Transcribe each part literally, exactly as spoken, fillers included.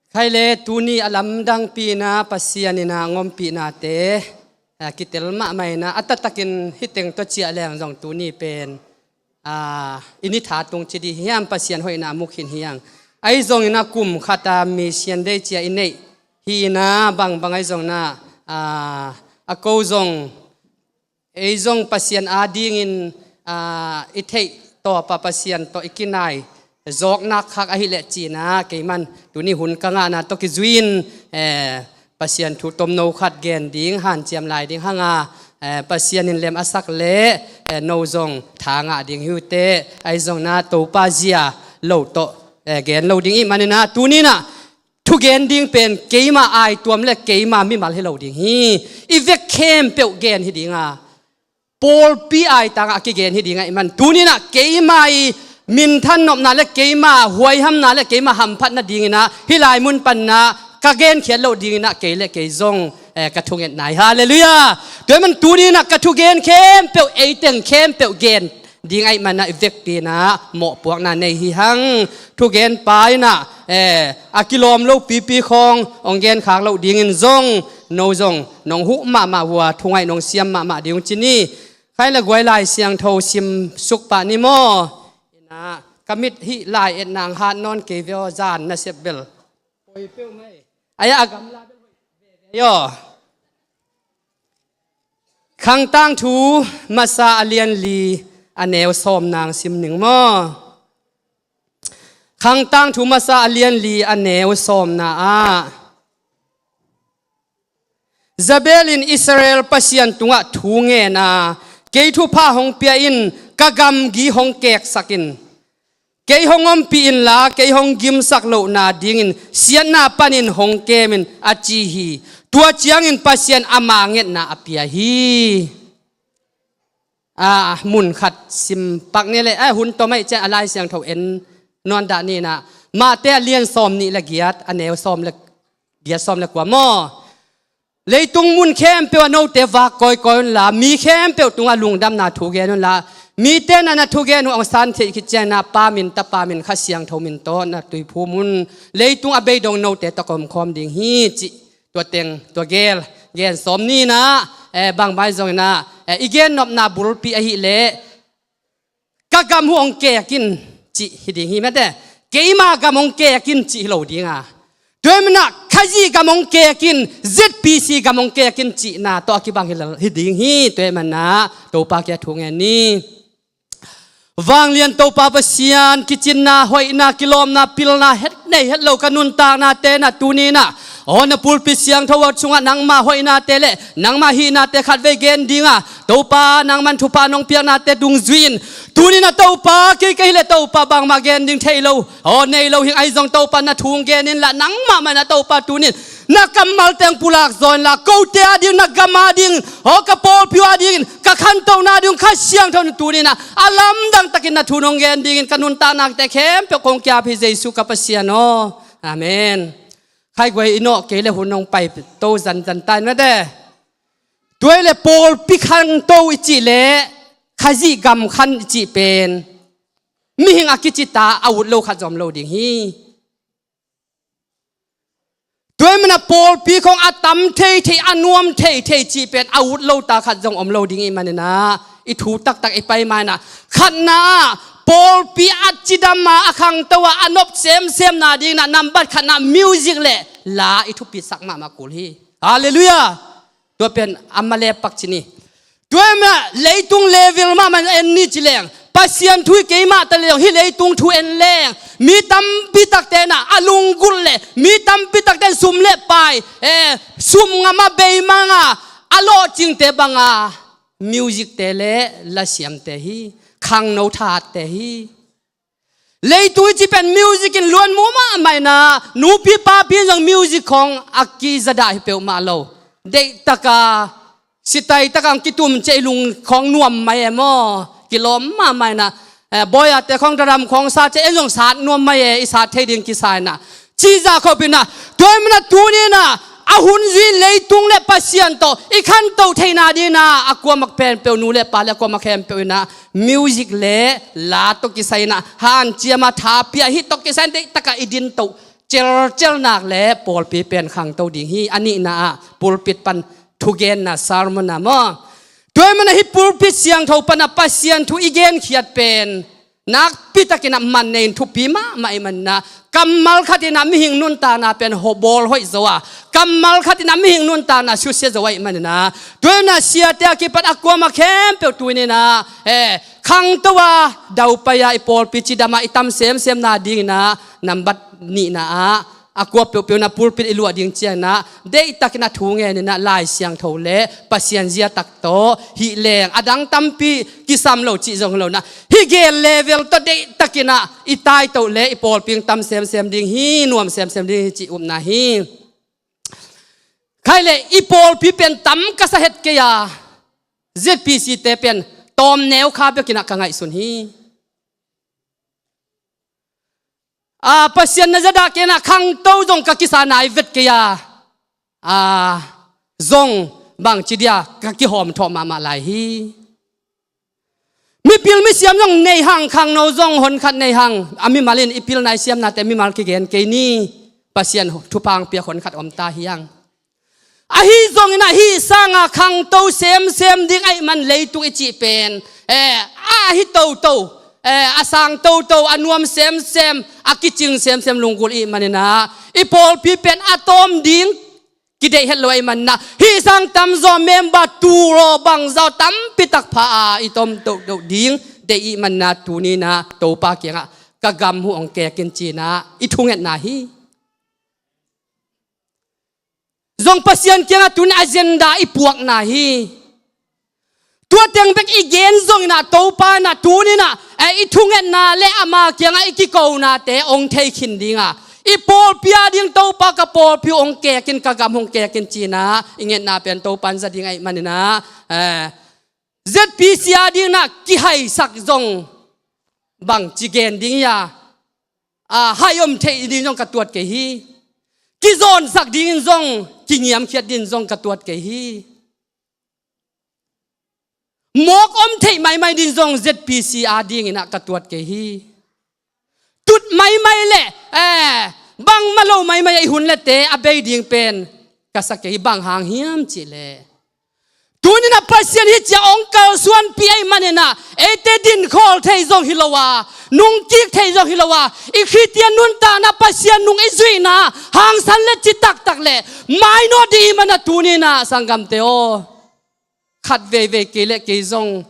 Khai le tuni a lamdangpi in ah Pasian in ah a ngompihnate, ah, kitel mahmah in ah, a taktakin hih teng tawh ciah leng zong tuni pen, ah, i ni tha tung ci dih hiam, Pasian hoihna a mu khin hi hang. Ahi zongin ah kum khat a mission day ci-a i neih hi in ah, bangbang ahi zongin ah, ah, a ko zong, ei zong Pasian adingin, ah, i theih tawpah Pasian tawh i kinai zawknak khak ahih leh ci-in ah, keiman tuni hun ka ngahna tawh kizui-in, eh, Pasian thu tomno khat gen ding, hanciam lai ding hang a, eh, Pasian in lem a sak leh, eh, no zong tha ngah ding hi uh teh. Ahi zongin ah Topa zia lo tawh, eh, gen lo ding ih manin ah, tuni in ah thugen ding pen keima aituam le keima mimal hi lo ding hi. I vek khempeuh gen hi ding a, pawlpi aitang ah kigen hi ding ahih man, tuni in ah keima i minthan nopna le keima huaihamna le keima hamphat nadingin ah hih lai mun panin ah ka genkhiat loh dingin ah kei le kei zong, eh, ka thungetna hi. Halleluiah. Tua ahih man tuni in ah ka thugen khempeuh, ei teng khempeuh gen ding ahih man ah i vekpi in ah mawhpuakna nei hi hang. Thugenpa in ah, eh, a kilawm lo pipi khawng hong genkhak loh dingin zong, no zong nong huh mahmah uh a, thungaih nong siam mahmah ding uh ci ni. Khai le guai Lai Siangtho sim suk pah ni maw? In ah ka mit hih lai etna hong hat nawn kei ve aw, zan nasep bel. Ai a gamla bel hoih ve ve aw. Khangtangthu masa a lian li a neu sawmna hong sim ning maw? Khangtangthu masa a lian li a neu sawmna ah, Jabel in Israel Pasian tungah thu ngen a, kei thupha hong pia in, ka gamgi hong keksak in. Kei hong ompih inla, kei hong gimsak lohna dingin siatna panin hong kem in, a ci hi. Tua ciangin Pasian ama ngetna a pia hi. Ah, mun khat sim pak ni le, ah, hun tom ahih ciang a Lai Siangtho en nawn dah ni in ah. Matthai a lian sawm nih le giat, a neu sawm le giat, sawm le kua maw? Leitung mun khempeuh ah note vak kawikawi unla, mi khempeuh tungah lungdamna thu gen unla, mite in ah na thugen uh hong san theih khit ciangin ah Pa min, Tapa min, Kha Siangtho min tawh na tuiphum un. Leitung a beidong note tawh ka omkhawm ding hi, cih tua teng, tua gel gen sawm ni in ah, eh, bangbang zongin ah, eh, i gennopna bulpi ahih leh ka gam uh hong kek in cih hi ding hi mate. Keima gam hong kek in cih hi lo ding a, tua ahih man ah Khazih gam hong kek in, Z P C gam hong kek in cihna tawh a kibang hi lo, hi ding hi. Tua ahih man ah Topa kiang thu ngen ni. Vanglian Topa Pasian, kicinna, hoihna, kilawmna, pilna het nei het lo ka nuntaknate in ah tuni in ah, aw, na pulpit siangtho sungah nangma hoihnate le nangma hihnate khatvei gen ding a, Topa, nangman thupha nong piaknate dungzui in, tuni in ah Topa, kei ka hih leh Topa, bangmah gen ding thei lo, aw, nei lo hing, ahi zong Topa na thu gen inla, nangmah mah in ah Topa tuni in na kammal teng pulak zaw inla, kote ading, na gam ading, aw, ka pawlpi uh adingin, ka khantohna ding Kha Siangtho in tuni in ah a lamdang takin na thu nong gen dingin ka nuntaknate khempeuh kong ki-ap hi, Jesu ka Pasian aw. Amen. Khai guai, i nawh kei le hun hong pai to zanzan ta in mate. Tua ahih leh pawlpi khangto i cih leh Khazih gam khan i cih pen mihing a kici ta a ut lo khat zong om lo ding hi. Tua ahih man ah pawlpi khawng a tam theithei, a nuam theithei cih pen a ut lo ta khat zong om lo ding ih manin ah, i thu taktak i pai ma in ah, khatna ah pawlpi a cidam a, a khangto a, a nop semsemna dingin ah nambat khatna ah music le la i thupitsak mahmah kul hi. Halleluiah. Tua pen a malepak ci ni. Tua ahih man ah leitung level mahmah in en ni ci leng, Pasian thu hi kei mah ta leng, hih leitung thu en leng, mi tampi takte in ah a lunggulh le, mi tampi takte in sum le pai, eh, sum ngam a bei mang a, a lawhcingte bang a, music-te le lasiamte hi, khangno thatte hi. Leitung i cih pen music in luan mu mahmah in ah, nupi papi in zong music khawng a kizadah hi peuhmah lo. Deihtak a, sitai tak a hong kitum ciang i lung khawng nuam mai e maw? Kilawm mahmah in ah, eh, bawiate khawng, daram khawng sa ciang en zong sat nuam mai e, i sat thei ding kisa in ah, cih zah khawng pen ah, tua ahih man ah tuni in ah, a hun zui in leitung le Pasian tawh i khanto theihna dingin ah, a kuamah khempeuh, nu le pa le a kuamah khempeuh in ah, music le la tawh kisai in ah, hanciam a, tha pia, hih tawh kisai in deihtak a i din to celcel nak le pawlpi pen khangto ding hi. A nihna ah pulpit pan thugenna, sermon ah maw. Tua ahih manin ah hih pulpit siangtho pan ah Pasian thu i genkhiat pen nakpi takin ah man nei in thupi mahmah ahih manin ah, kammal khat in ah mihing nuntakna pen bawl hoih zo a, kammal khat in ah mihing nuntakna susia zo ahih manin ah, tua ahih manin ah siate a kipat a kuamah khempeuh tuni-in ah, eh, khangto a, daupai a, i pawlpi cidam a i tam semsem nadingin ah nambat nihna ah, a kua peuhpeuh in ah pulpit i luah ding ciangin ah deihtakin ah thu ngenin ah Lai Siangtho le Pasian zia tak tawh hih leng, a dang tampi kisam lo cih zong hi lo-in ah, hih gel level tawh deihtakin ah i taito le i pawlpi tam semsem ding hi, nuam semsem ding hi cih upna hi. Khai le i pawlpi pen tam ka sa het kei a, Z P C te pen tawm neu kha bekin ah ka ngaihsun hi. A, Pasian na zadah kei-in ah khangto zong ka kisa nai vet kei a, a, zong bangci dia ka kihawmthawh mahmah lai hi. Mipil misiam zong nei hang, khangno zong honkhat nei hang, a mimal in i pilna i siamnate mimal kigen kei ni, Pasian thupha hong piak honkhat om ta hi hang. Ahi zongin ah hih sanga khangto semsem ding ahih man leitung i cih pen, eh, a hi toto, eh, a sang toto, a nuam semsem, a kicing semsem lunggulh ihih manin ah, i pawlpi pen a tawm ding kideih het lo ahih manin ah, hih sang tamzaw member tul aw bangzah aw tampi tak pha a i tawm toto ding deih ihih manin ah, tuni-in ah Topa kiangah ka gam huh hong kek in ci-in ah i thungetna hi. Zong Pasian kiangah tuni-in agenda i puakna hi. Tua teng bek i gen zongin ah Topa in ah tuni-in ah, eh, i thungetna le ama kiangah i kikonate hong thei khin ding a, i pawlpi a ding Topa ka pawlpi uh hong kek in, ka gam hong kek in ci-in ah i ngetna pen Topa in za ding ahih manin ah, eh, Z P C a dingin ah kihaisak zong bangci gen ding hi a, a, hai om theih ding zong ka tuat kei hi. Kizawnsak dingin zong, kiniamkhiat dingin zong ka tuat kei hi. Mawk om theih maimai dingin zong Z P C a dingin ah ka tuat kei hi. Tut maimai le, eh, bangmah lo maimai a i hun le te a bei ding pen ka sa kei hi. Bang hang hiam cih leh, tuni-in ah Pasian hih ciang hong kalsuanpih ahih manin ah, eite dinkhawl thei zong hi lo a, nungkik thei zong hi lo a, i Khristian nuntakna Pasian nung i zuihna hangsan le ci taktak le mainawt ding ahih manin ah tuni-in ah sanggamte aw, khat veivei kei le kei zong,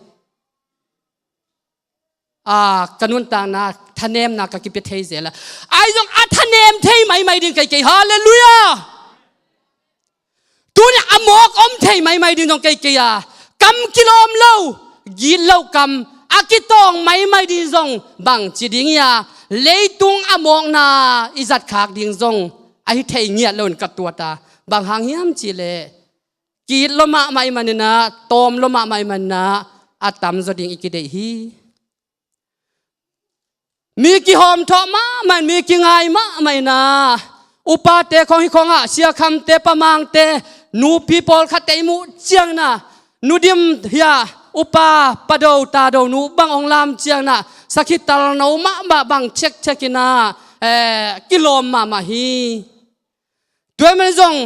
a, ka nuntakna thanemna ka kipia thei zel a, ahi zong a thanem thei maimai ding kei kei. Halleluiah. Tuni a mawk om thei maimai ding zong kei kei a, kam kilawm lo, gitloh kam a kitawng maimai ding zong bangci ding hi a, leitung a mawkna i zatkhak ding zong ahi thei ngiat loin ka tuat a, bang hang hiam cih leh ki-it lua mahmah ahih manin ah, tawm lua mahmah ahih manin ah, a tamzaw ding i kideih hi. Mi kihawmthawh mahmah in, mi kingai mahmah in ah, upate khawng hih khawngah, Sia Khamte, Pa Mangte, nupi pawlkhatte i muh ciangin ah, Nu Dim hi a, upa, Pa Do, Ta Do, nu bang hong lam ciangin ah, sakhi talno mahmah bang cekcek in ah, eh, kilawm mahmah hi. Tua ahih manin zong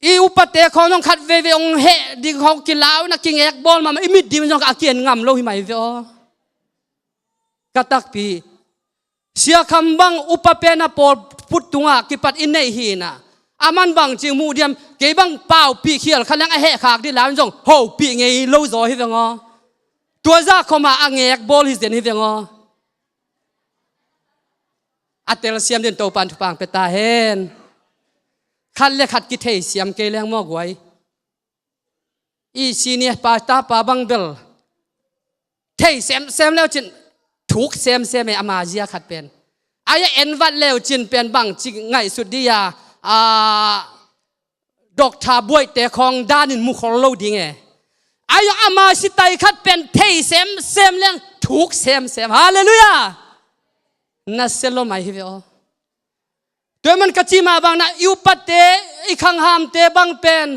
i upate khawng zong khat veivei hong heh ding khawng kilau in ah kingek bawl mahmah, i mit dim zong a ki-en ngam lo hi mai ve aw. Ka takpi, Sia Kham bang upa pen a pawlput tungah kipat i neih hi in ah, aman bangci muh diam, kei bang paupih khial kha leng a hehkhak ding lam zong hopih ngei lo zaw hi veng aw. Tua zah khawmah a ngek bawl hi zen hi veng aw. A telsiam dingin Topa'n thupha hong pia ta hen. Khat le khat kitheisiam kei leng maw guai. I senior pastor pa bang bel thei semsem leu cin, thuk semsem e, ama zia khat pen. Ai a en vat leu cin pen bangci ngaihsut ding a, a, Doctor Buaihte khawng danin mukhol lo ding e. Ai zong ama sitai khat pen thei semsem leng thuk semsem. Halleluiah. Nasia lua mai hi ve aw. Tua ahih manin ka cih mah bangin ah, i upate, i khanghamte bang pen,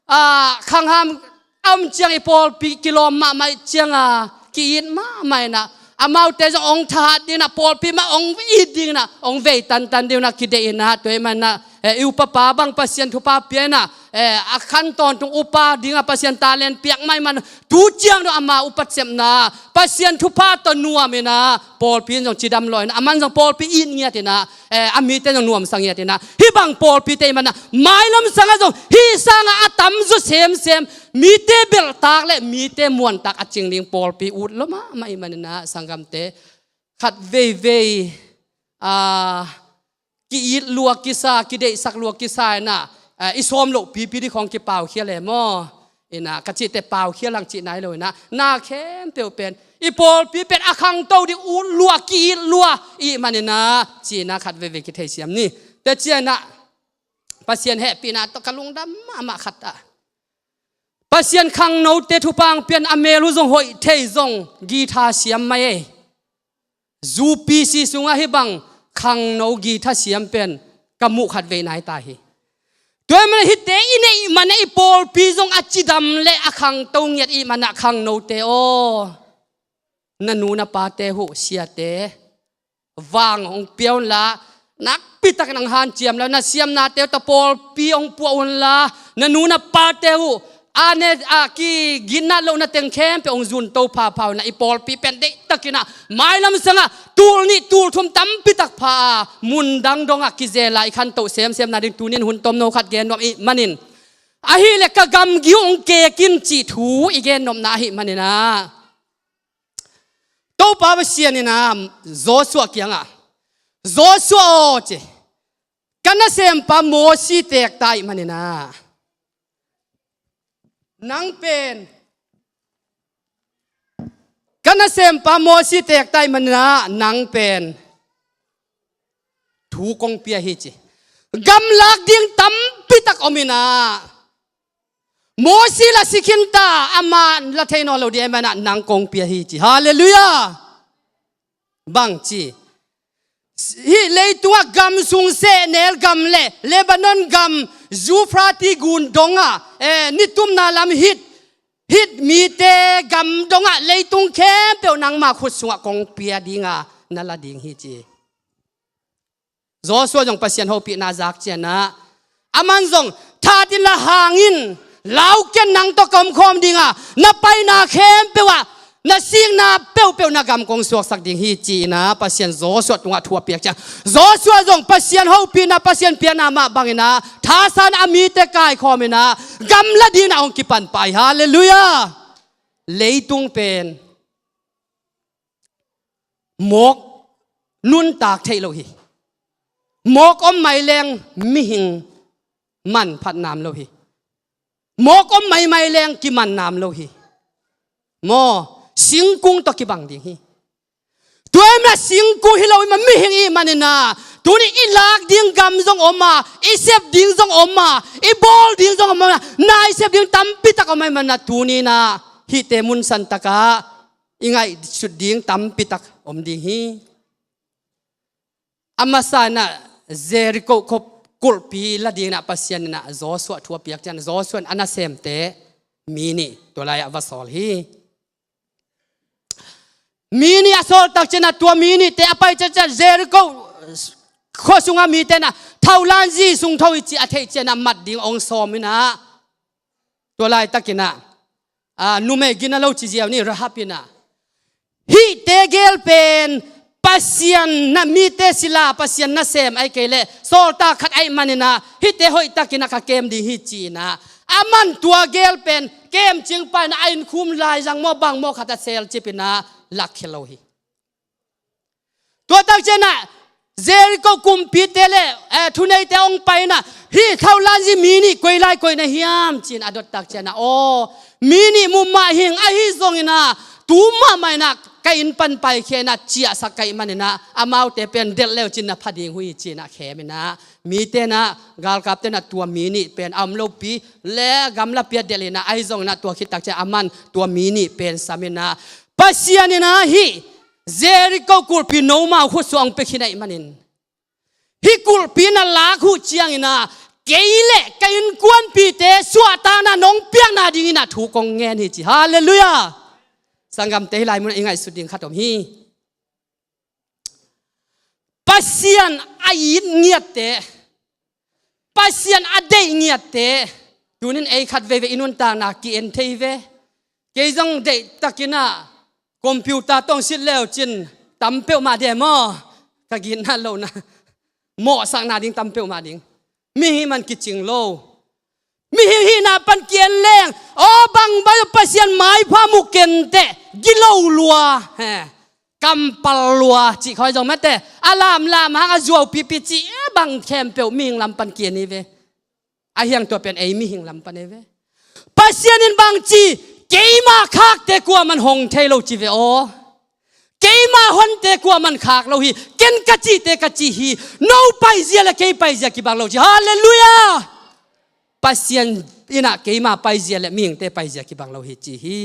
a, khangham a om ciang i pawlpi kilawm mahmah ciang a, ki-it mahmah in ah, amaute zong hong thahat dingin ah, pawlpi mah hong it dingin ah, hong vei tantan dingin ah kideih in ah, tua ahih manin ah, eh, i upapa bang Pasian thupha pia in ah, eh, a khan tawntung upa dingah Pasian talent piak mah ahih manin ah, tu ciang dong ama upat sepna Pasian thupha tawh nuam in ah, pawlpi in zong cidam lawh in ah, aman zong pawlpi it ngiat in ah, eh, a mite zong nuamsa ngiat in ah, hih bang pawlpite ahih manin ah, mailam sangah zong hih sangah a tamzaw semsem, mite belhtak le mite muantak a cing ding pawlpi ut lua mahmah ahih manin ah, sanggamte, khat veivei, ah, ki-it lua kisa, kideihsak lua kisa in ah, ah, i sawm loh pipi ding khawng kipaukhial e maw? In ah, ka cihte paukhial hang cihna hi lo in ah, na khempeuh pen, i pawlpi pen a khangto ding ut lua, ki-it lua ahih manin ah, ci-in ah khat veivei kitheisiam ni. Tua ciangin ah, Pasian hehpihna tawh ka lungdam mahmah khat ah, Pasian khangnote thupha hong pia in, a mel uh zong hoih thei, zong guitar siam mai ei. Zu P C sungah hih bang khangno guitar siam pen ka muh khat vei nai ta hi. Tua ahih manin ah hihte i neih manin ah i pawlpi zong a cidam le a khangto ngiat ahih manin ah, khangnote aw, na nu na pate uh, siate vang hong pia unla, nakpi takin hong hanciam unla, na siamnate uh tawh pawlpi hong puah unla, na nu na pate uh a ne, a kiginat lohna teng khempeuh hong zunto phapha unla, i pawlpi pen deih takin ah mailam sangah tul nih tul thum tampi tak pha a, mun dang dongah kizel a i khantoh semsem nading tuni in hun tomno khat gen nuam ahih manin, ahih leh ka gamgi uh hong kek in cih thu i gen nopna ahih manin ah, Topa Pasian in ah Joshua kiangah, Joshua aw, ci, ka nasempa Mosi teek ta ahih manin ah, nang pen, ka nasempa Mosi teek ta ahih manin ah, nang pen thu kong pia hi, ci. Gamlak ding tampi tak om in ah, Mosi la si khin ta, amah la thei nawn lo ding ahih manin ah nang kong pia hi, ci. Halleluiah. Bang ci, hih leitungah gam sung sehnel gam le Lebanon gam, Euphrates gun dongah, eh, nitumna lam hit, hit mite gam dongah leitung khempeuh nangma khut sungah kong pia ding a, na la ding hi, ci. Joshua zong Pasian hopihna zak ciangin ah, aman zong, that inla hang in, lau ken, nang tawh ka om khawm ding a, na paina khempeuh ah na sikna peuhpeuh na gam kong suaksak ding hi, ci-in ah Pasian Joshua tungah thu a piak ciang, Joshua zong Pasian hopihna, Pasian piakna mah bangin ah, thasan a mite kaikhawm in ah, gam la dingin ah hong kipan pah hi. Halleluiah. Leitung pen mawk nuntak theih lo hi. Mawk om mai leng mihing manphat nam lo hi. Mawk om maimai leng kiman nam lo hi. Maw, singkung tawh kibang ding hi. Tua ahih manin ah singkung hi lo ahih manin, mihing i hih manin ah, tuni i lak ding gam zong om a, i sep ding zong om a, i bawl ding zong om a, na i sep ding tampi tak om ahih manin ah, tuni in ah hihte munsan takah i ngaihsut ding tampi tak om ding hi. A masa in ah Jericho khua kulhpi la dingin ah Pasian in ah Joshua thu a piak ciang, Joshua in a nasemte mi nih tua lai-ah va sawl hi. Mi nih a sawl tak ciang ah, tua mi nihte a pai ciang ciang, Jericho khua sunga mite in ah, tholanzi sung tho hi ci a theih ciang ah, mat ding hong sawm in ah, tua laitakin ah, a, numei gina lo ci ziau ni, Rahab in ah, hihte gel pen Pasian na, mite sila Pasian nasem ahih kei leh sawltak khat ahih manin ah, hihte hoihtakin ah ka kem ding hi, ci-in ah, aman tua gel pen kemcing pa in ah, a innkhum laizang maw bang maw khat ah selcip in ah, lakkhia lo hi. Tua tak ciang ah Jericho kumpite le, eh, thuneite hong pai in ah, hih tholanzi mi nih koi lai koih na hiam, ci-in a dot tak ciang ah, aw, mi nih mu mah hing, ahi zongin ah, tu mahmah in ah ka inn pan paikhia in ah, ciahsak ka hih manin ah, amaute pen delh leu cin na pha ding uh hi, ci-in ah khem in ah, mite in ah, galkapte in ah tua mi nih pen a om lopi le gamlapi ah delh in ah, ahi zongin ah tua khit tak ciang ah, aman tua mi nih pen sam in ah, Pasian in ah hih Jericho kulhpi nomau khut sungah hong pia khin ahih manin, hih kulhpi na lak uh ciangin ah, kei le ka innkuanpihte suahtakna nong piakna dingin ah thu kong ngen hi, ci. Halleluiah. Sanggamte, hih lai munah i ngaihsut ding khat om hi. Pasian a it ngiatte, Pasian a deih ngiatte, tunin ei khat veivei i nuntakna ki-en thei ve. Kei zong deihtakin ah computer tawh sit leu cin tam peuhmah de maw? Ka gitna lohna, mawhsakna ding tam peuhmah ding. Mihing man kicing lo. Mihing hihna pan ki-en leng, aw bang bai Pasian maipha mu kenteh, gilo lua, he, kampal lua cih khawng zong mate, a lamlam hang a zuau pipi cih, eh, bang khempeuh mihing lam pan ki-en hi ve. A hiang tua pen ei mihing lam pan ei ve. Pasian in bang ci, keima khakte kuaman hong thei lo ci ve aw. Keima honte kuaman khak lo hi, ken ka cihte ka ci hi, no paizia le kei paizia kibang lo ci. Halleluiah! Pasian in ah keima paizia le mihingte paizia kibang lo hi ci hi.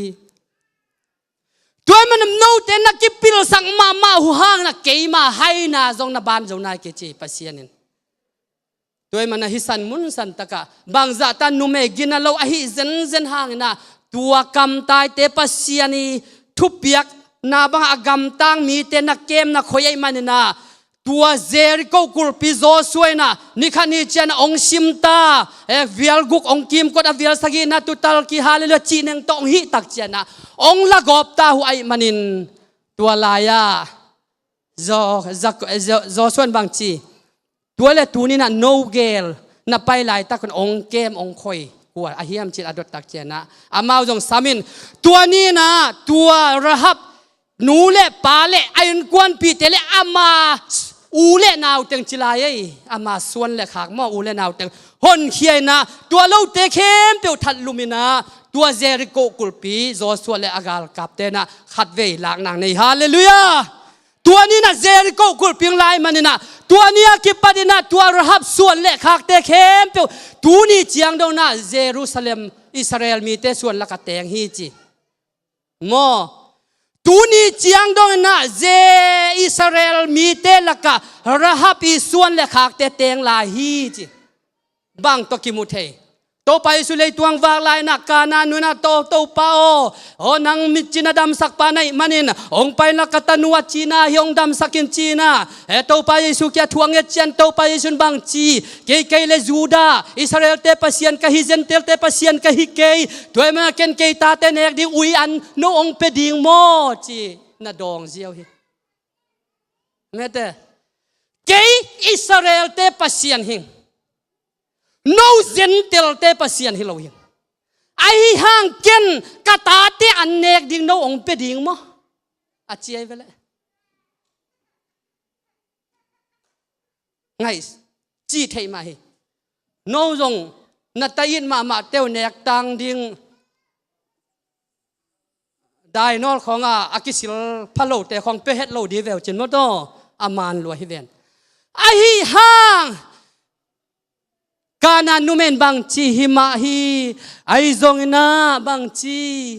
Tua ahih manin note na kipilsak mahmah uh hangin ah keima haina zong na ban zo nai kei ci hi Pasian in. Tua ahih manin ah hih san mun san takah bangzahta numei gina lo ahi zenzen hangin ah tua kamtaite Pasian i thupiakna bangah a gamtang mite na kem na khoi ahih manin ah tua Jericho kulhpi Joshua in ah ni khat ni ciang ah hong simta, eh, vial guk hong kimkot a vial sagihna tutal ki halleluiah cihneng tawh hong hihtak ciang ah hong lagawpta uh ahih manin tua lai-ah Jo-, Jo-, Joshua in bang ci, tua le tuni-in ah no gel na pai laitakun hong kem hong khoi kua a hiam ci-in a dottak ciang ah amau zong samin, tua ni-in ah tua Rahab nu le pa le a innkuanpihte le ama u le nau teng ci lai ei, ama suan le khak maw, u le nau teng honkhia in ah tua lote khempeuh thatlum in ah tua Jericho kulhpi Joshua le a galkapte in ah khatvei lakna nei. Halleluiah! Tua ni-in ah Jericho kulhpi hong lai manin ah tua ni a kipatin ah tua Rahab suan le khakte khempeuh tuni ciang dong in ah Jerusalem Israel mite suan lakah teng hi ci. Maw, tuni ciang dong in ah Israel mite lakah Rahab i suan le khakte teng lai hi ci. Bang tawh kimu thei? Topa Jesu leitung vak lai-in ah Kana nu in ah, To, Topa aw, aw nang mitci na damsakpa na hih manin hong pai in ah ka tanu a cina hi hong damsak in ci-in ah, eh, Topa Jesu kiang thu a nget ciang Topa Jesu in bang ci, Kei, kei le Judah, Israelte Pasian ka hi, Gentailte Pasian ka hi kei. Tua ahih manin ah ken kei tate nek ding ui an no hong pia ding maw ci-in a dawng ziau hi. Mete, kei Israelte Pasian hi ing, no Gentailte Pasian hi lo hi ing. Ahi hang ken ka tate an nek ding no hong pia ding maw? A ci ahi ve leh. Ngaih, ci theih mah hi. No zong na ta it mahmahte uh nek tang ding dainawl khawng a, a kisil pha lote khawng pia het lo ding veu cin maw taw, a man lua hi ven. Ahi hang Kana numei in bang ci hi mah hi, ahi zongin ah bang ci,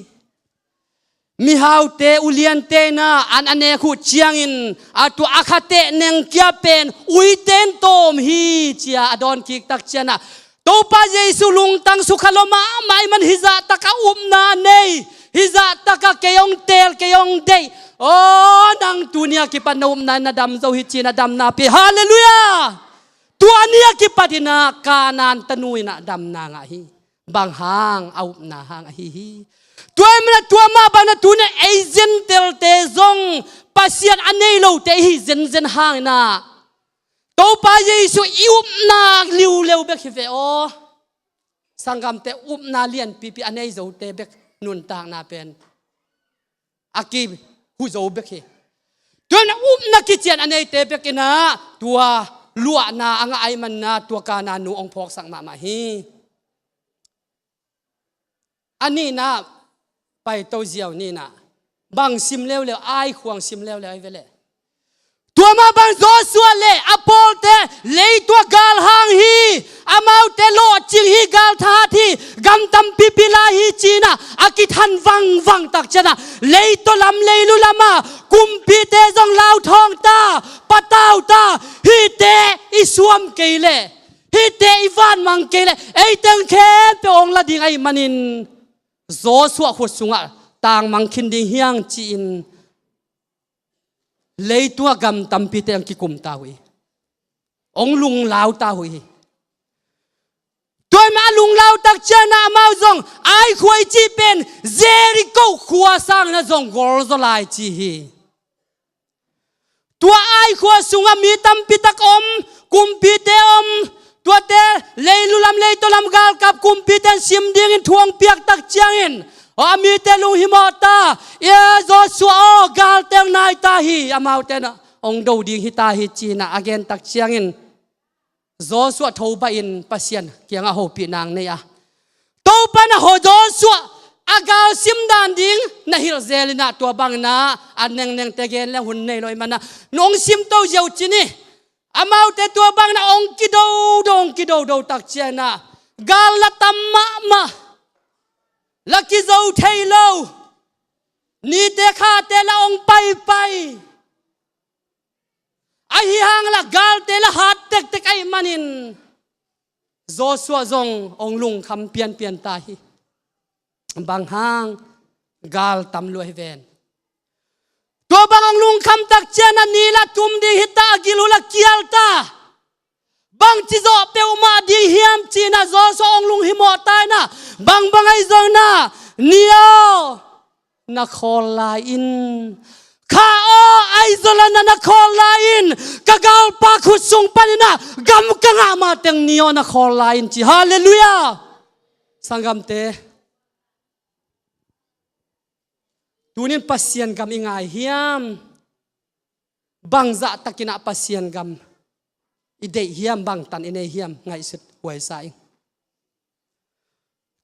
mihaute uliante in ah an a nek uh ciangin a tua a khateh neng kia pen uite in tawm hi ci-a a dawn kiktak ciang ah Topa Jesu lungtang sukha lua mahmah ahih man hih zahtak a upna nei, hih zahtak a kei hong teel, kei hong deih. Aw nang tuni a kipat na upna in na dam zo hi ci-in a damna pia. Halleluiah! Tua ni a kipatin ah Kana tanu in ah damna ngah hi. Bang hang? A upna hang ahi hi. Tua ahih man ah tua mah bangin ah tuni a ei Gentailte zong Pasian a nei lote i hih zenzen hangin ah Topa Jesu i upna liuleu bek hi ve aw. Sanggamte, upna lianpipi a nei zote bek nuntakna pen a kihu zo bek hi. Tua ahih man ah upna kician a neite bek in ah tua luahna a ngah ahih man ah tua Kana nu hong phawksak mahmah hi. A nihna, paito ziau nihna, bang sim leuleu, ai khuang sim leuleu ahi ve leh. Tua mah bang Joshua le a pawlte, leitung ah gal hang hi, amaute lawhcing hi, gal thahat hi, gam tampipi lai hi ci-in ah a kithan vangvang tak ciang ah, leitaw lam, leilu lam ah kumpite zong lauthawng ta, patau ta, hihte i suam kei leh, hihte i vanmang kei leh ei teng khempeuh hong la ding ahih manin Joshua khut sungah tangmang khin ding hi hang ci-in Leitungah gam tampite hong kikum ta uh hi. Hong lunglau ta uh hi. Tua ahih manin a lunglau tak ciangin ah amau zong Ai khua i cih pen Jericho khua sangin ah zong gol zaw lai ci hi. Tua Ai khua sungah mi tampi tak om, kumpite om, tuate leilu lam leitaw lam galkap kumpite in sim dingin thu hong piak tak ciangin, aw, a mite lunghimawh ta, ia Joshua aw, galte hong nai ta hi, amaute in ah hong do ding hi ta hi ci-in ah a gen tak ciangin Joshua tho bahin Pasian kiangah hopih nang nei a, Topa in ah Joshua a gal sim dan ding na hilh zel in ah, tua bangin ah a nengnengte gen leng hun nei lo ahih manin ah nong sim to ziau ci ni. Amaute tua bangin ah hong kidodo, hong kidodo tak ciangin ah gal la tam mahmah, la kizo thei lo, nite khate la hong paipai. Ahi hang la galte la hat tektek ahih manin Joshua zong hong lungkham pianpian ta hi. Bang hang? Gal tam lua hi ven. Tua bang hong lungkham tak ciangin ah ni la tum ding hi ta, a gil uh la kial ta. Bangci zawh peuhmah ding hiam ci-in ah Joshua hong lunghimawh ta in ah, bangbang ahi zongin ah, ni aw, na khawl lai in. Kha aw, ahi zongin ah na khawl lai in. Ka galpa khut sung panin ah gam ka ngah mateng ni aw, na khawl lai in ci. Halleluiah. Sanggamte, tunin Pasian gam i ngai hiam? Bangzah takin ah Pasian gam i deih hiam? Bangtan i nei hiam? Ngaihsut huaisa ing.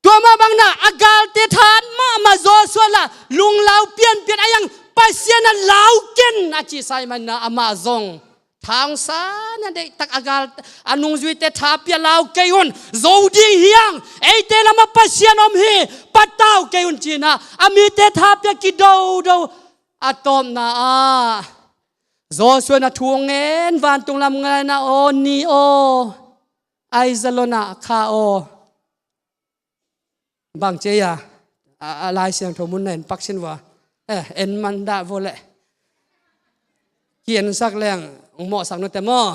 Tua mah bangin ah a galte that mahmah Joshua la lunglau pianpian a, iang Pasian a lau ken a cihsa ahih manin ah amah zong tha hong sa na deihtak a gal, a nungzuite tha pia, lau kei un, zo ding hi hang, eite lamah Pasian om hi, patau kei un ci-in ah a mite tha pia kidodo. A tawpna ah Joshua in ah thu hong ngen, vantung lam ngai in ah, aw ni aw, ahi zongin ah kha aw. Bang ci a, a, a Lai Siangtho mun na en pak sin vua. Eh, en man dah vua leh. Ki-ensak leng hong mawhsak nute maw.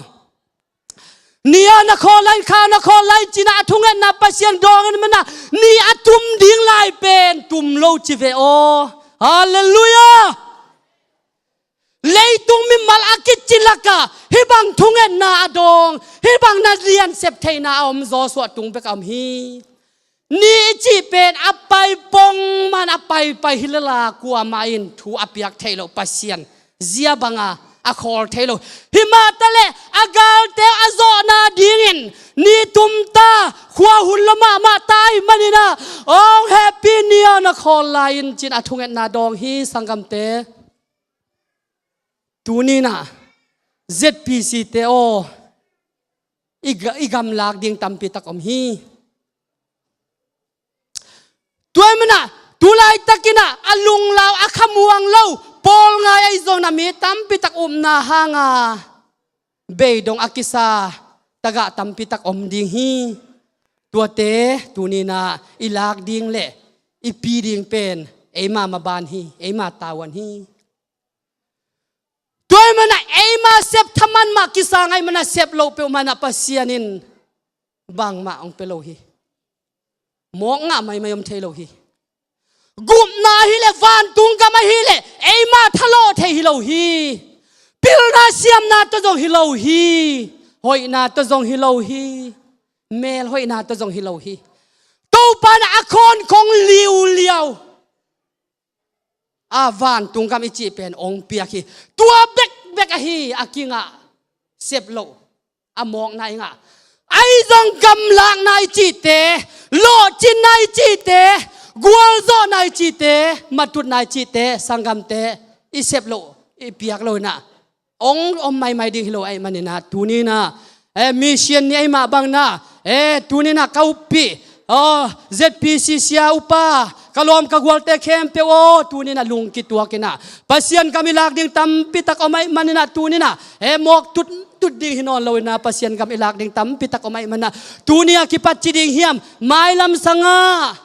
Ni aw, na khawl lai in, kha aw, na khawl lai in ci-in ah a thungetna Pasian dawng ahih manin ah ni a tum ding lai pen tum lo ci ve aw. Halleluiah. Leitung mimal a kici lakah hih bang thungetna a dawng, hih bang na lian sep theihna a om Joshua tung bek a om hi. Ni i cih pen a pai pongman a paipai hi lel a, kuamah in thu a piak theih loh, Pasian zia banga a khawl thei lo. Himah taleh a galte a zawhna dingin ni tum ta, khua hun lua mahmah ta ahih manin ah, hong hehpih ni aw, na khawl lai in ci-in a thungetna dawng hi, sanggamte. Tuni in ah Z P C te aw, i ga-, i gamlak ding tampi tak om hi. Tua ahih manin ah tu laitakin ah a lunglau, a khamuang lo, pawl ngai ahi zongin ah mi tampi tak upna hanga beidong a kisa tagah tampi tak om ding hi. Tuate tuni in ah i lak ding leh i pi ding pen eima maban hi, eima tavuan hi. Tua ahih manin ah eima sep thaman mah kisa ngei manin ah, sep loh peuhmah in ah Pasian in bangmah hong pia lo hi. Mawk ngah maimai om thei lo hi. Gupna ahih leh, vantung gam ahih leh eima thalawh thei hi lo hi. Pilna siamna tawh zong hi lo hi. Hoihna tawh zong hi lo hi. Melhoihna tawh zong hi lo hi. Topa in ah a khawnkhong liuliau a vantung gam i cih pen hong piak hi. Tua bekbek ahi a kingah, sep loh a mawkna i ngah. Ahi zong gamlakna i cihte, lawhcinna i cihte, gualzawhna i cihte, matutna i cihte, sanggamte, i sep loh, i piak loh in ah hong om maimai ding hi lo ahih manin ah, tuni in ah, eh, mission ni ahih mah bangin ah, eh, tuni in ah ka uppih, aw, Z P C sia upa, ka lawm ka gualte khempeuh aw, tuni in ah lungkituak in ah, Pasian gam i lak ding tampi tak om ahih manin ah, tuni in ah, eh, mawk tuttut ding hi nawn lo in ah, Pasian gam i lak ding tampi tak om ahih manin ah, tuni a kipat ci ding hiam, mailam sangah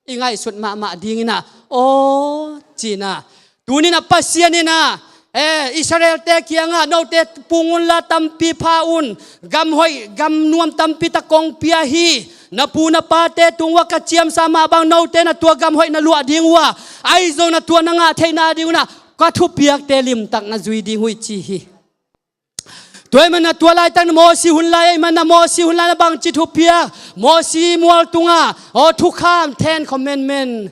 i ngaihsut mahmah ding in ah, aw, ci-in ah, tuni in ah Pasian in ah eh, Israelte kiangah, "Note pung unla tampi pha un, gam hoih gam nuam tampi tak kong pia hi. Na pu na pate tung uah ka ciamsa mah bang note na tua gam hoih na luah ding uh a, ahi zong na tua na ngah theihna ding un ah ka thupiakte limtak na zui ding uh hi," ci hi. Tua ahih manin ah tua laitak in ah Mosi hun lai ahih manin ah, Mosi hun lai in ah bangci thupiak, Mosi mual tungah, aw, thukham, Ten Commandment,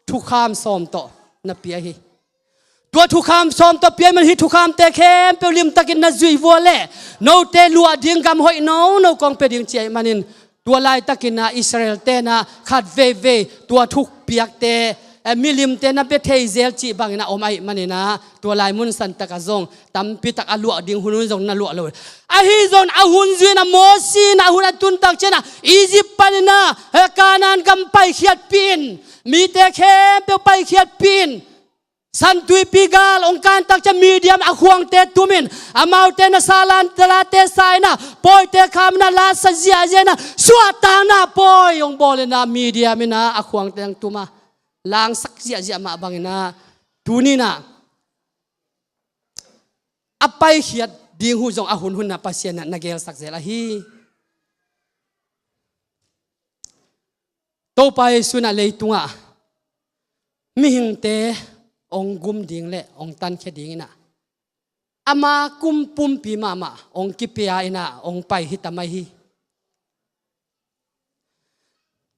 thukham sawm tawh na pia hi. Tua thukham sawm tawh pia ahih manin hih thukhamte khempeuh limtakin na zuih uh a leh note luah ding gam hoih nono kong pia ding ci ahih manin, tua laitakin ah Israel-te in ah khat veivei tua thupiakte, eh, milimte na pia thei zel cih bangin ah om ahih manin ah, tua lai mun santak ah zong tampi tak a luah ding hun hun zong na luah lo. Ahi zongin a hun zui in ah Mosi in ah a hun a tun tak ciangin ah Egypt panin ah, eh, Kanaan gam paikhiatpih in, mite khempeuh paikhiatpih in, San Tuipi gal hong kan tak ciang Midian a khuangte tum in, amaute in ah sa, late sa in ah, pawite kham in ah, la sa ziahziah in ah, suahtakna pawi hong bawl in ah Midian in ah a khuangte hong tum a, langsak ziahziah mah bangin ah, tuni in ah a paikhiat ding uh zong a hun hun ah Pasian in ah na gelsak zel ahi. Topa Jesu in ah leitungah mihingte hong gum ding le hong tankhia dingin ah, ama kum pumpi mahmah hong kipia in ah hong pai hi ta mai hi.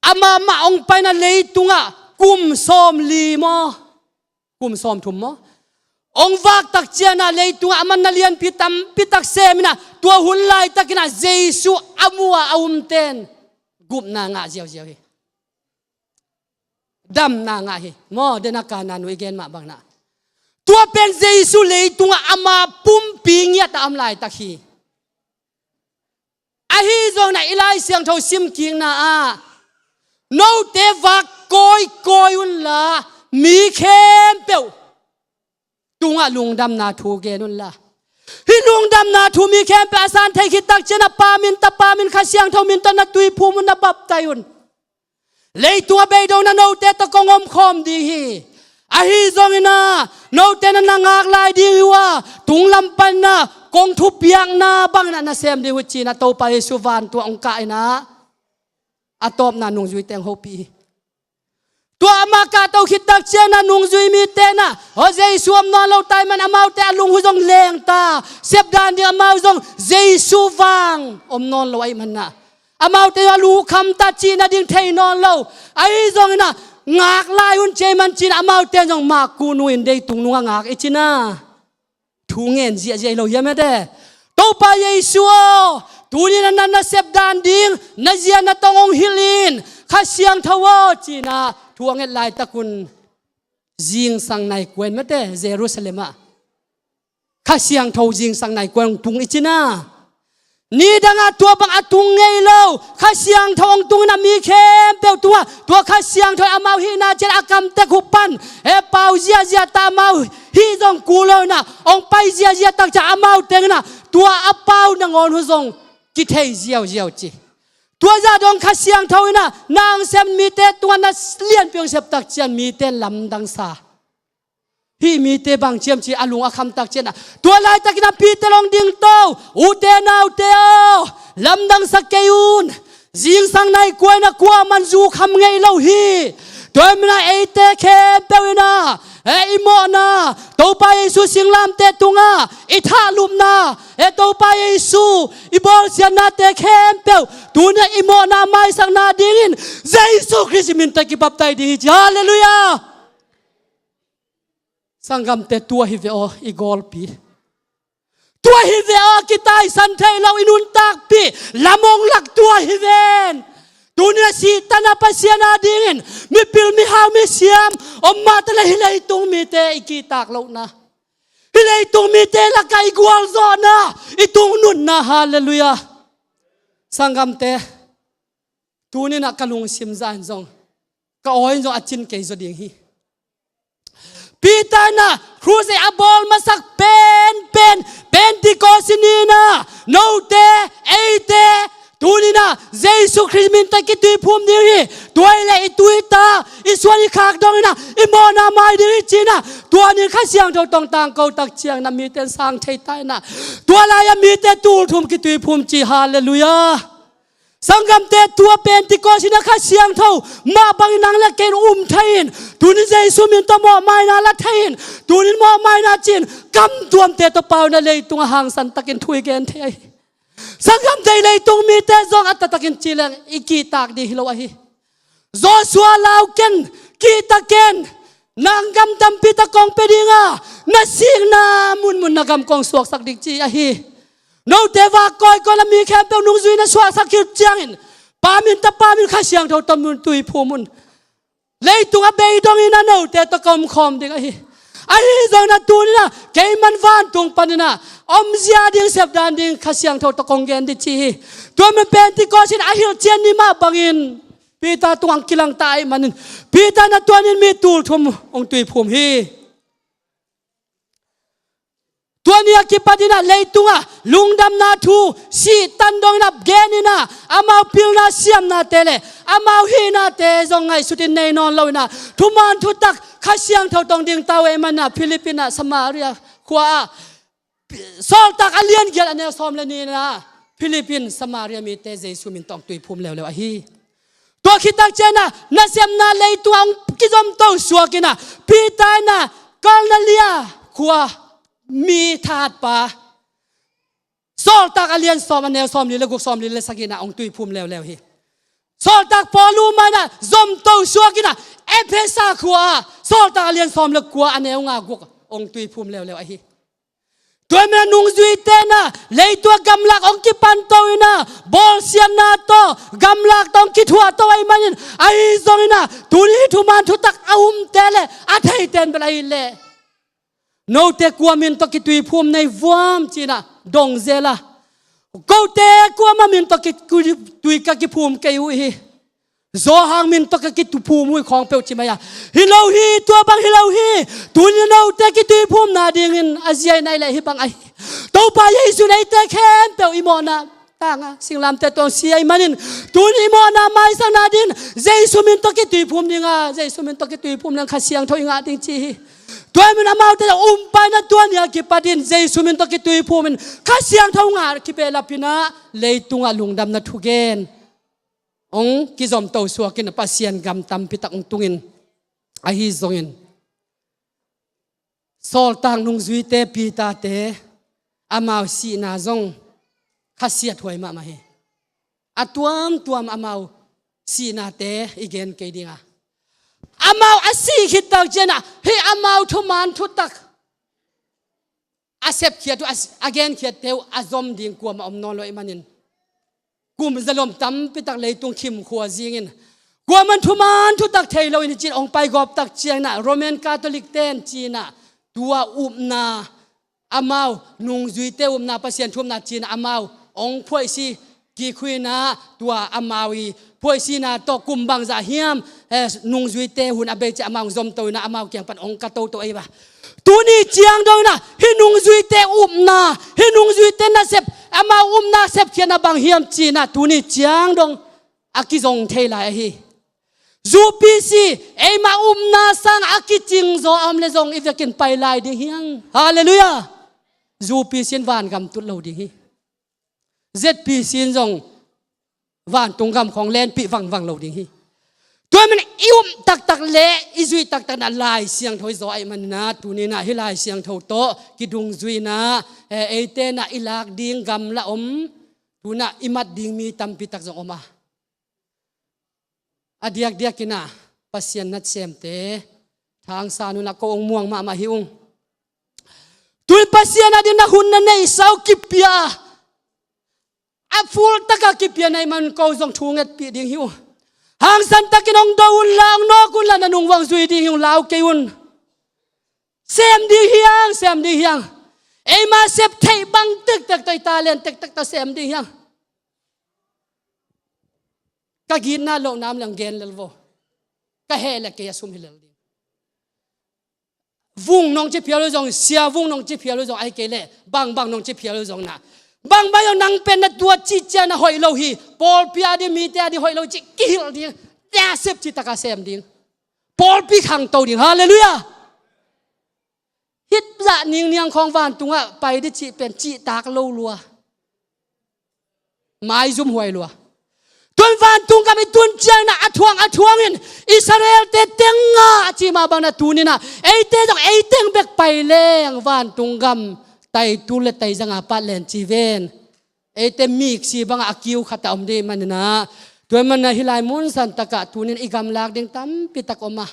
Amah mah hong pai in ah leitungah kum sawmli maw, kum sawmthum maw, hong vak tak ciangin ah leitungah a manna lianpi tampi tak sem in ah, tua hun laitakin ah Jesu a mu a, a umte in gupna ngah ziauziau hi. Damna ngah hi. Maw, den a Kanaan nu i gen mah bangin ah, tua pen Jesu leitungah ama pumpi ngiat a om laitak hi. Ahi zongin ah i Lai Siangtho simkikna ah, note vak kawikawi unla, mi khempeuh tungah lungdamna thu gen unla. Hih lungdamna thu mi khempeuh a san thei khit tak ciangin ah Pa min, Tapa min, Kha Siangtho min tawh na tuiphum un, na baptai un. Leitungah beidong in ah note tawh kong omkhawm ding hi. Ahi zongin ah note in ah na ngak lai ding hi uh a, tunglam panin ah kong thupiakna bangin ah na sem ding uh hi, ci-in ah Topa Jesu vantung ah hong kah in ah a tawpna nungzuite hong hopih hi. Tua amah kahto khit tak ciangin ah nungzui mite in ah, aw, Jesu om nawn lo ta ahih manin amaute a lung uh zong leng ta, sepdan ding amau zong Jesu vang om nawn lo ahih manin ah, amaute a lung uh kham ta, cihna ding thei nawn lo. Ahi zongin ah ngak lai un, ci ahih manin, ci-in ah amaute zong mah kuh nu in deitung nungah ngak i cih na, thu ngen ziahziah hi lo hiam, mete? Topa Jesu aw, tuni in ah na nasep dan ding na zia na tong hong hilh in, Kha Siangtho aw, ci-in ah thu a nget laitak un, zingsang nai kua in, mete, Jerusalem ah Kha Siangtho zingsang nai kua in hong tung i cih na. Nidang ah tua bang a tung ngei lo Kha Siangtho hong tung in ah mi khempeuh tungah tua Kha Siangtho in amau hihna ciat a kamtek uh pan, he, pau ziahziah ta, amau hih zong kul lo in ah hong pai ziahziah tak ciang amau teng in ah tua a pau nangawn uh zong kithei ziauziau ci. Tua zah dong Kha Siangtho in ah nang sem mite tungah na lianpi hong sep tak ciang mite in lamdang sa. Hih mite bang ci hiam ci a lung a kham tak ciang ah, tua laitak in ah Peter hong dingto, ute naute aw, lamdang sa kei un. Zingsang nai kua in ah kuamah in zu kham ngei lo hi. Tua ahih manin ah eite khempeuh in ah, eh, i mawhna, Topa Jesu singlamteh tungah i thahlupna, eh, Topa Jesu i bawlsiatnate khempeuh tuni ah i mawhna maisakna dingin Jesu Khrist i min tawh i kibaptai ding hi ci. Halleluiah. Sanggamte, tua hi ve aw i gawlpi. Tua hi ve aw a kitaisan theih loh i nuntakpih, lam hong lak tua hi ven. Tuni a sihtan a Pasian adingin mipil, mihau, misiam om mah ta leh hih leitung mite i kihtak lohna, hih leitung mite lakah i gualzawhna, i tungnunna, halleluiah. Sanggamte, tuni in ah ka lungsim zah in zong, ka awi in zong a cin kei zaw ding hi. Peter in ah crusade a bawl masak penpen, Pentecost ni in ah note, eite, tuni in Jesu Khrist min tawh kituiphum ding hi. Tua hi leh i tu i ta, i suan i khak dong in ah, i mawhna mai ding hi ci-in ah, tua ni Kha Siangtho tawh tangko tak ciangin ah mite in sang thei ta in ah, tua lai-ah mite tulthum kituiphum ci. Halleluiah. Sanggamte, tua Pentecost in ah Kha Siangtho mah bangin nang le kei in um thei in, tuni-in Jesu min tawh mawhmaina la thei in, tuni-in mawhmaina ci-in kam tuamte tawh pau in ah leitungah hangsan takin thu i gen thei ahi. Sanggamte, leitung mite zong a taktakin ci leng i kihtak ding hi lo ahi. Joshua, lau ken, kihta ken, nang gam tampi tak kong pia ding a, na sikna munmun na gam kong suaksak ding ci ahi. Note vak kawikawi in ah mi khempeuh nungzui na suaksak khit ciangin, Pa min, Tapa min, Kha Siangtho tawh mun tuiphum un. Leitung a bei dongin ah note tawh ka om khawm ding ahi. Ahi zongin ah tuni-in ah kei mah vantung panin ah omzia ding, sepdan ding Kha Siangtho tawh kong gen ding ci hi. Tua manin Pentecost in a hilhcian ni mah bangin Peter tungah hong kilang ta ahih manin, Peter in ah tua ni-in mi tulthum hong tuiphum hi. Tua ni a kipat in ah leitungah lungdamna thu, sihtan dongin ah gen in ah, amau pilna siamnate le amau hihnate zong ngaihsutin nei nawn lo in ah, thuman thutak Kha Siangtho tawh hong ding ta uh ahih manin ah, Philip in ah, Samaria khua-ah, Sawltak a lian giat, a neu sawm le nih in ah, Philip in Samaria mite Jesu min tawh hong tuiphum leuleu ahi. Tua khit tak ciangin ah nasepna leitungah hong kizomto suak in ah, Peter in ah Kornelia khua mi thahatpa, Sawltak a lian sawm, a neu sawmli le guk, sawmli le sagih in ah hong tuiphum leuleu hi. Sawltak Paul uh mah in ah zomto suak in ah, Efesa khua-ah Sawltak a lian sawm le kua, a neu nga, guk hong tuiphum leuleu ahi. Tua manin ah nungzuite in ah leitung ah gamlak hong kipanto in ah, bawlsiatna tawh, gamlak tawh hong kithuahto ahih manin, ahi zongin ah tuni hih thuman thutak a umte le a theite in bel ahih leh, note kua min tawh kituiphum na hi vuam ci-in ah dong zel a, kote kuamah min tawh ki-, ki-, tui ka kiphum kei uh hi. Johan min tawh ka kituiphum uh hi khawng peuh ci mai a. Hi lo hi, tua bang hi lo hi. Tuni-in note kituiphumna dingin a zia in ahih leh hih bang ahi. Topa Jesu in eite khempeuh i mawhna tangah singlamteh tawh hong si ahih manin, tuni i mawhna maisakna dingin Jesu min tawh kituiphum ding a, Jesu min tawh kituiphum ding, Kha Siangtho i ngah ding ci hi. Tua ahih manin amaute um pah in ah tua ni a kipatin Jesu min tawh kituiphum in Kha Siangtho ngah kibehlap in ah leitungah lungdamna thugen hong kizomto suak in ah Pasian gam tampi tak hong tungin, ahi zongin Sawltak nungzuite, Peter-te, amau sihna zong khasiathuai mahmah hi. A tuamtuam amau sihnate i gen kei ding a, amau a sih khit tak ciangin ah hih amau thuman thutak a sepkhiat uh, a, a genkhiatte uh a zom ding kuamah om nawn lo ahih manin, kum zalom tampi tak leitung khimkhua zingin, kuamah in thuman thutak thei loin hi ci-in hong paigawp tak ciangin ah, Roman Catholic-te in ci-in ah tua upna, amau nungzuite upna, Pasian thu upna ci-in ah amau hong phuaisi kik uh in ah, tua amau i phuaisina tawh kum bangzah hiam, eh, nungzuite hun a bei ciang amau hong zomto in ah, amau kiang pan hong ka toto ahi ba. Tuni ciang dong in ah hih nungzuite upna, hih nungzuite nasep, amau upna sepkhiatna bang hiam ci-in ah tuni ciang dong a kizong thei lai ahi. UPC, eima upna sang a kicing zaw a om leh zong i vekin pai lai ding hi hang. Halleluiah. UPC in vangam tut lo ding hi. ZPC in zong vantung gam khawng lenpih vangvang lo ding hi. Tua ahih manin i um taktak le i zuih taktak in ah Lai Siangtho i zaw ahih manin ah, tuni in ah hih Lai Siangtho tawh kidungzui in ah, eh, eite in ah i lak ding gamla om, tu-in ah i mat ding mi tampi tak zong om a, a diakdiak in ah Pasian nasemte, thangsan un ah ko hong muang mahmah hi ung. Tu-in Pasian adingin na hun na neihsa uh kipia, a full tak a kipia na hih man ko zong thu ngetpih ding hi ung. Hangsan takin hong do un la, hong nawk un la, na nung uh hong zui ding hi ung, lau kei un. Sem ding hi hang, sem ding hi hang. Eima sep theih bang tektek tawh, i talent tektek tawh sem ding hi hang. Ka gitna lohna om leh hong gen lel vo. Ka heh leh kei a sum hi lel ding. Vung nong ci phial uh zong, Sia Vung nong ci phial uh zong, ahih kei leh bangbang nong ci phial uh zong in ah, Bang bang zong nang pen na tuat cih ciang na hoih lo hi. Pawlpi a ding, mite a ding hoih lo cih kihilh ding. Tua sep cih takah sem ding. Pawlpi khangto ding. Halleluiah. Hih zah ningniang khawng vantungah pai ding cih pen cihtak lo lua. Maizum huai lua. Tun vantung gam i tun ciangin ah a thuang a thuangin Israel-te teng ah a cih mah bangin ah tuni-in ah eite zong ei teng bek pai leng vantung gam taitul le taizang a pat len ci ven. Eite miksi bangah a kiu khatah om ding ahih manin ah, tua ahih manin ah hih lai mun san takah tuni-in i gamlak ding tampi tak om a,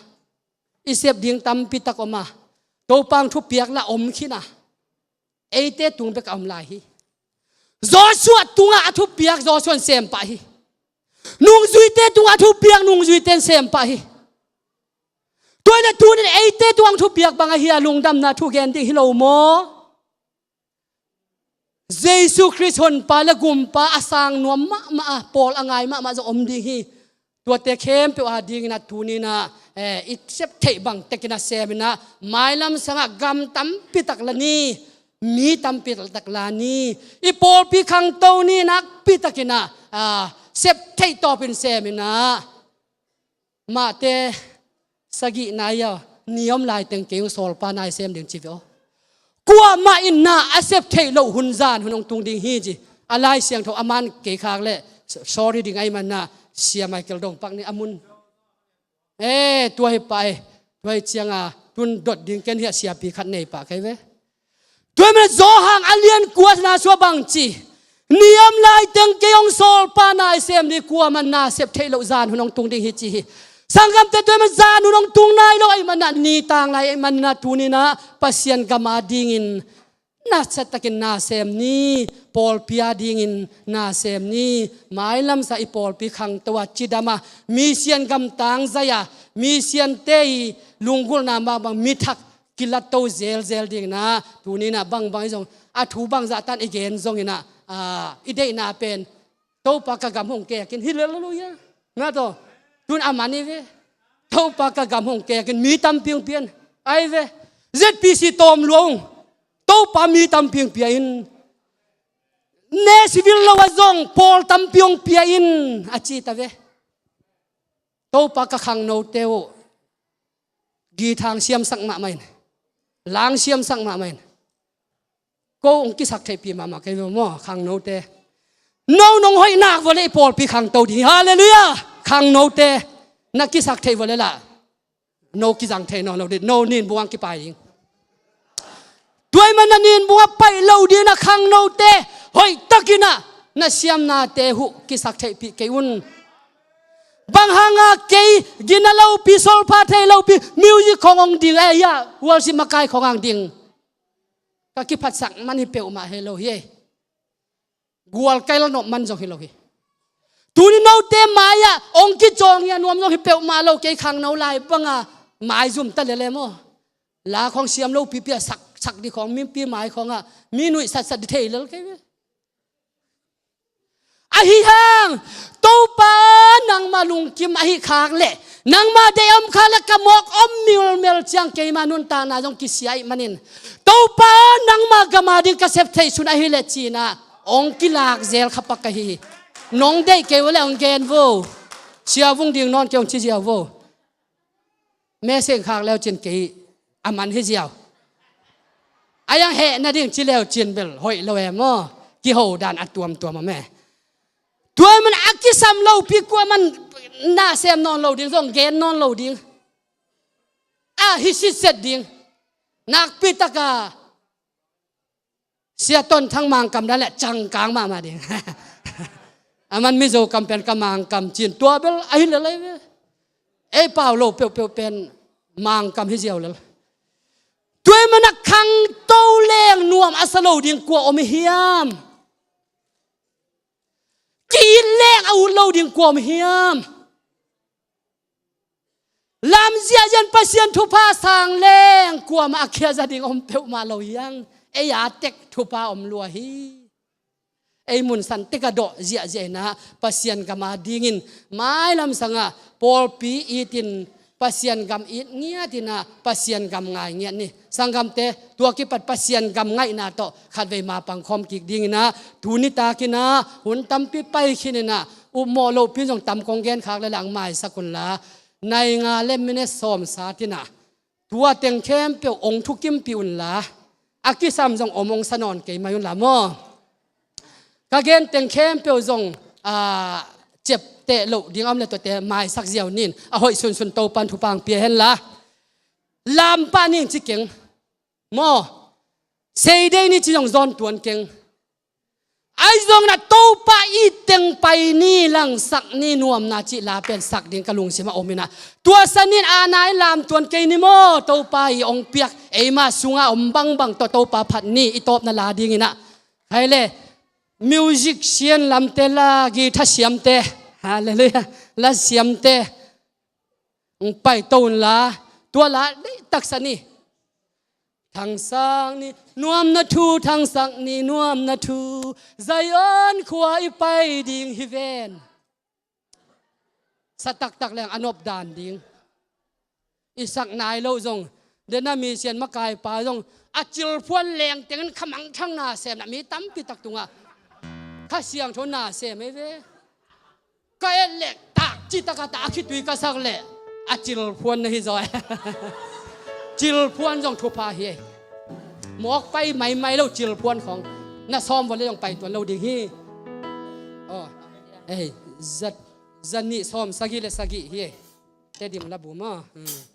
i sep ding tampi tak om a, Topa hong thupiak lah om khin a, eite tung bek a om lai hi. Joshua tungah a thupiak Joshua in sem pah hi. Nungzuite tungah a thupiak nungzuite in sem pah hi. Tua ahih leh tuni-in eite tungah hong thupiak bang ahi a, lungdamna thu gen ding hi lo maw? Jesu Khrist Honpa le Gumpa a sang nuam mahmah a, pawl a ngai mahmah zong om ding hi. Tuate khempeuh a dingin ah tuni-in ah, eh, i sep theih bang tekin ah semin ah mailam sangah gam tampi tak la ni, mi tampi tak la ni, i pawlpi khangto ni, nakpi takin ah, ah, sep theih tawpin semin ah. Mate sagihna ah, ni om laiteng kei hong sawlpa na sem ding ci ve aw. Kuamah in na a sep theih loh hun zan hun hong tung ding hi ci. A Lai Siangtho a man kei khak leh sorry ding ahih manin ah Sia Michael Dong Pak nih a mun. Eh, tua hi pah e. Tua hi ciangin tun dot ding ken hiah siapi khat nei pah kei ve. Tua ahih manin Johan a lian kua na sua bang ci. Ni om laiteng kei hong sawlpa na sem ding, kuamah in na sep theih loh zan hun hong tung ding hi ci hi. Sanggamte, tua ahih manin zan hun hong tung nai lo ahih manin ah, ni tang lai ahih manin ah tuni-in ah Pasian gam a dingin nasatakin na sem ni, pawlpi a dingin na sem ni, mailam sangah i pawlpi khangto a, cidam a, mission gam tangzai a, missionte i lunggulhna mah bang mithak kilatto zelzel dingin ah, tuni-in ah bangbang i zong, a thu bangzah tan i gen zongin ah, ah, i deihna pen, Topa ka gam hong kek in, hi lel lo hia. Na tawh, tun a man hi ve. Topa ka gam hong kek in, mi tampi hong pia in. Ai ve. Z P C tawm lua ung. Topa mi tampi hong pia in. Nashville lo ah zong pawl tampi hong pia in, a ci ta ve. Topa ka khangnote uh. Guitar siamsak mahmah in. Lang siamsak mahmah in. Ko hong kisak theihpih mahmah kei ve maw, khangnote. No nong hoih nak vua leh i pawlpi khangto ding. Halleluiah. Khangnote. Na kisak theih vua leh lah, no kizang thei nawn lo ding. No ninbung ah kipai ding. Tua ahih manin na ninbung ah pai lo ding, na khangnote hoihtakin ah na siamnate huh kisak theihpih kei un. Bang hangah kei gina lopi, solfa thei lopi, music khawng hong ding, eh, hiah worship makai khawng hong ding. Ka kiphatsak man hi peuhmah hi lo hi. Gualkai la nop man zong hi lo hi. Tuni note mai-ah hong kicawng hi a nuam zong hi peuhmah lo, kei khangno lai bangah maizum ta lel e maw. La khawng siam lo pipi a sak, sak ding khawng mipi mai khawngah mi nuih satsat ding thei lel kei ve. Ahi hang, Topa nangmah lungkim ahi khak leh, nangmah deih om khak leh ka mawk om milmel ciang keima nuntakna zong kisia ahih manin, Topa nangmah gam a ding ka sep theih sun ahi leh ci-in ah hong kilak zel kha pak ka hi hi. Nong deih kei uh leh hong gen vo. Sia Vung Ding Nawn kei hong ci ziau vo. Meseng khak leu cin kei a man hi ziau. A yang heh nading ci leu cin bel hoih lo e maw. Kiho dan a tuamtuam om e. Tua ahih manin a kisam lopi kuaman na sem nawn lo ding, zong gen nawn lo ding. A hi sitset ding. Nakpi takin Sia Ton Thang Mangkam dan leh cangkang mahmah ding. Aman Mizo kam pen ka Mangkam ci-in tua bel ahi lel ahi ve. Ei pau lo peuhpeuh pen Mangkam hi ziau lel. Tua ahih manin khangto leng nuam a sa lo ding kua om hiam? Ki-it leng a ut lo ding kua om hiam? Lam ziahziah in Pasian thupha sang leng kuamah a khialh za ding om peuhmah lo hi hang. Ei a tek thupha om lua hi. Ei mun san tek a dawh ziahziah in ah Pasian gam a dingin mailam sangah pawlpi itin Pasian gam it ngiat in ah Pasian gam ngai ngiat ni. Sanggamte, tua kipat Pasian gam ngaihna tawh khatvei ma pangkhawm kik ding in ah, tuni tak in ah hun tampi pai khin in ah, upmawh lohpi in zong tam kong genkhak le lang maisak unla, nai nga le minute sawm sat in ah, tua teng khempeuh ong thukimpih unla, a kisam zong om ong sa nawn kei mai unla maw. Ka gen teng khempeuh zong, aa, ciapteh loh ding a om le tuate maisak ziau ni in, a hoih sunsun Topa'n thupha ong pia henla. Lam pah ning ci keng maw. Sei dei ni ci zong zawn tuan keng. Ahi zongin ah Topa it teng pai ni, langsak ni, nuamna cih la pen sak ding ka lungsim ah om in ah, tua san in a nai lam tuan kei ni maw. Topa i ong piak eima sunga om bangbang tawh Topa phat ni, i tawpna la ding in ah. Hai le, musician lamte la, guitar siamte, halleluiah, la siamte ong paito unla, tua la deih taksa ni. Thangsak ni nuamna thu, thangsak ni nuamna thu, Zion khua i pai ding hi ven. Sa taktak leng a nop dan ding. I sak nai loh zong, den a musician makaipa zong, a cilphuan leng tengin kha mangthang na sem na mi tampi tak tungah Kha Siangtho na sem ei ve. Ka et leh tak citak a tak a khitui ka sak leh a cilphuan na hi zaw. Cilphuan zong thupha hi ei. Mawk pai maimai lo cilphuan khawng. Na sawm vua le zong pai tuan lo ding hi. Aw. Ei, za, za nih sawm sagih le sagih hi ei. Tedim la bu maw. Hmm.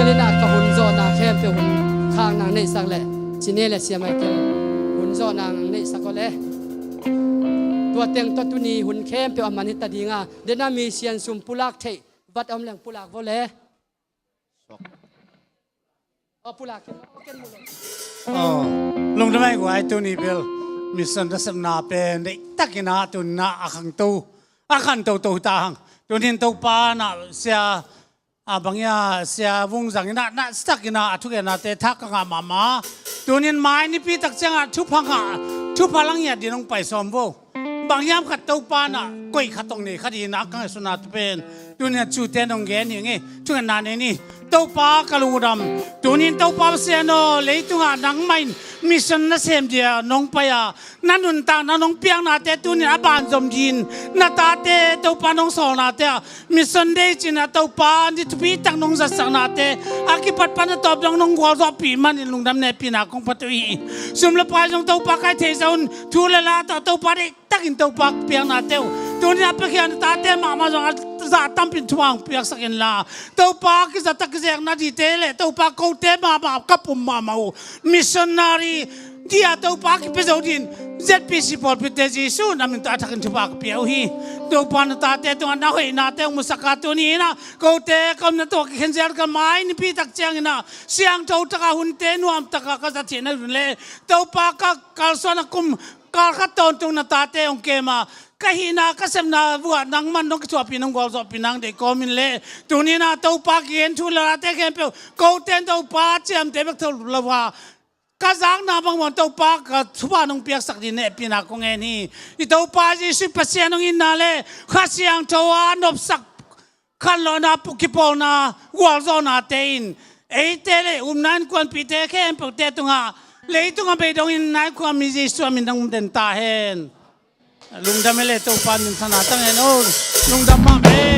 Denah ka hun zawhna khempeuh hun khak nang neihsak leh, cine le siamai ken hun zawhna nang neihsak aw le. Tua teng tawh tuni hun khempeuh a man hi ta dinga, denah mi siansum pulak theih vat a om leng pulak vo le. Aw, pulak ken, aw, ken mu lo. Aw, lungdam ei guai, tuni bel mission nasepna pen deihtakin ah tunin ah a khangto, a khantoto hi ta hang. Tunin Topa na sia, a bang ia, Sia Vung Zang in ah nasetakin ah a thugennate thak ka ngah mahmah. Tunin mai nipi tak ciangah thupha ngah, thupha la ngiat dingin hong pai sawm vo. Bang hiam khat Topa na koih khat hong nei kha dingin ah ka ngaihsutna pen tunin a cute nong gen hi ing e. Thugenna nei ni. Topa ka lungdam. Tunin Topa Pasian aw, leitungah nangmah in mission nasem dia nong pai a, na nuntakna nong piaknate tunin a banzom dingin na tate Topa nong sawlnate ah Mission Day cin a Topa ni thupi tak nong zatsaknate a kipat pan a tawp dong nong gualzawhpih manin lungdam nehpihna kong phat uh hi. Sum le pai zong Topa kai thei zah un, thu le la tawh Topa deihtakin Topa piaknate uh tunin a piakhia na tate mahmah zong a zah tampin thupha hong piaksak inla, Topa kizat a kizekna dingte le Topa kote mahmah ka pum mahmah uh missionary dia Topa kipia zo dingin Z P C pawlpite Jesu na min tawh a thakin thupha ka pia uh hi. Topa na tate tungah na hoihnate hong musak a, tuni in ah kote ka omna tawh kikhen zel ka mai nipi tak ciangin ah siangtho taka hunte nuam taka ka zat theihna ding le Topa ka kalsuan a kum kal khat tawntung na tate hong kem a, ka hihna ka sepna vuah nangman nong kithuahpih nong gualzawhpih nang deih kawmin le tuni in ah Topa kigen thu le late khempeuh kote in Topa ciamte bek tho lo a, ka zakna bangmah Topa ka thupha nong piaksak ding nehpihna kong ngen hi. I Topa Jesu Pasian hong itna le Kha Siangtho a nopsak khanlawhna, pukipawlna, gualzawhnate in eite le upna innkuanpihte khempeuhte tungah leitung a bei dongin na innkuan mi Jesu a min dong den ta hen. Lungdam e le Topa minthanna tang hen o. Lungdam mah e.